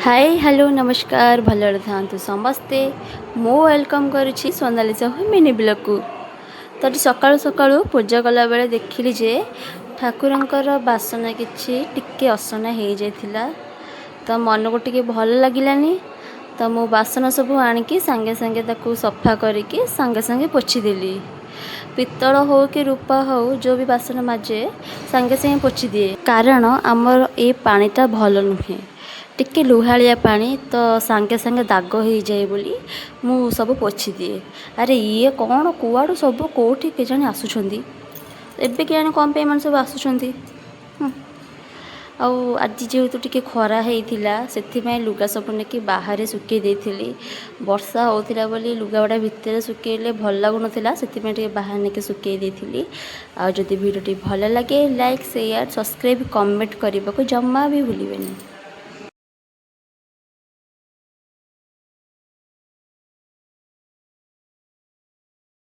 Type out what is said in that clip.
ହାଏ, hello, ନମସ୍କାର। ଭଲରେ ଥାଆନ୍ତୁ ସମସ୍ତେ। ମୁଁ welcome କରୁଛି ସୋନାଲି ସାହୁ ମିନି ବ୍ଲଗ୍କୁ। ତ ଆଜି ସକାଳୁ ସକାଳୁ ପୂଜା କଲାବେଳେ ଦେଖିଲି ଯେ ଠାକୁରଙ୍କର ବାସନ କିଛି ଟିକେ ଅସନା ହେଇଯାଇଥିଲା। ତ ମନକୁ ଟିକେ ଭଲ ଲାଗିଲାନି। ତ ମୁଁ ବାସନ ସବୁ ଆଣିକି ସାଙ୍ଗେ ସାଙ୍ଗେ ତାକୁ ସଫା କରିକି ସାଙ୍ଗେ ସାଙ୍ଗେ ପୋଛିଦେଲି। ପିତ୍ତଳ ହଉ କି ରୂପା ହଉ, ଯେଉଁ ବି ବାସନ ମାଜେ, ସାଙ୍ଗେ ସାଙ୍ଗେ ପୋଛିଦିଏ। କାରଣ ଆମର ଏ ପାଣିଟା ଭଲ ନୁହେଁ, ଟିକେ ଲୁହାଳିଆ ପାଣି, ତ ସାଙ୍ଗେ ସାଙ୍ଗେ ଦାଗ ହେଇଯାଏ ବୋଲି ମୁଁ ସବୁ ପୋଛିଦିଏ। ଆରେ, ଇଏ କ'ଣ କୁଆଡ଼ୁ ସବୁ କେଉଁଠି କେଜାଣି ଆସୁଛନ୍ତି ଏବେ? କେଜାଣି କ'ଣ ପାଇଁ ଏମାନେ ସବୁ ଆସୁଛନ୍ତି। ଆଉ ଆଜି ଯେହେତୁ ଟିକେ ଖରା ହେଇଥିଲା, ସେଥିପାଇଁ ଲୁଗା ସବୁ ନେଇକି ବାହାରେ ଶୁଖେଇ ଦେଇଥିଲି। ବର୍ଷା ହେଉଥିଲା ବୋଲି ଲୁଗାଗୁଡ଼ା ଭିତରେ ଶୁଖେଇଲେ ଭଲ ଲାଗୁନଥିଲା, ସେଥିପାଇଁ ଟିକେ ବାହାରେ ନେଇକି ଶୁଖେଇ ଦେଇଥିଲି। ଆଉ ଯଦି ଭିଡ଼ିଓଟି ଭଲ ଲାଗେ, ଲାଇକ୍, ସେୟାର, ସବସ୍କ୍ରାଇବ୍, କମେଣ୍ଟ କରିବାକୁ ଜମା ବି ଭୁଲିବେନି।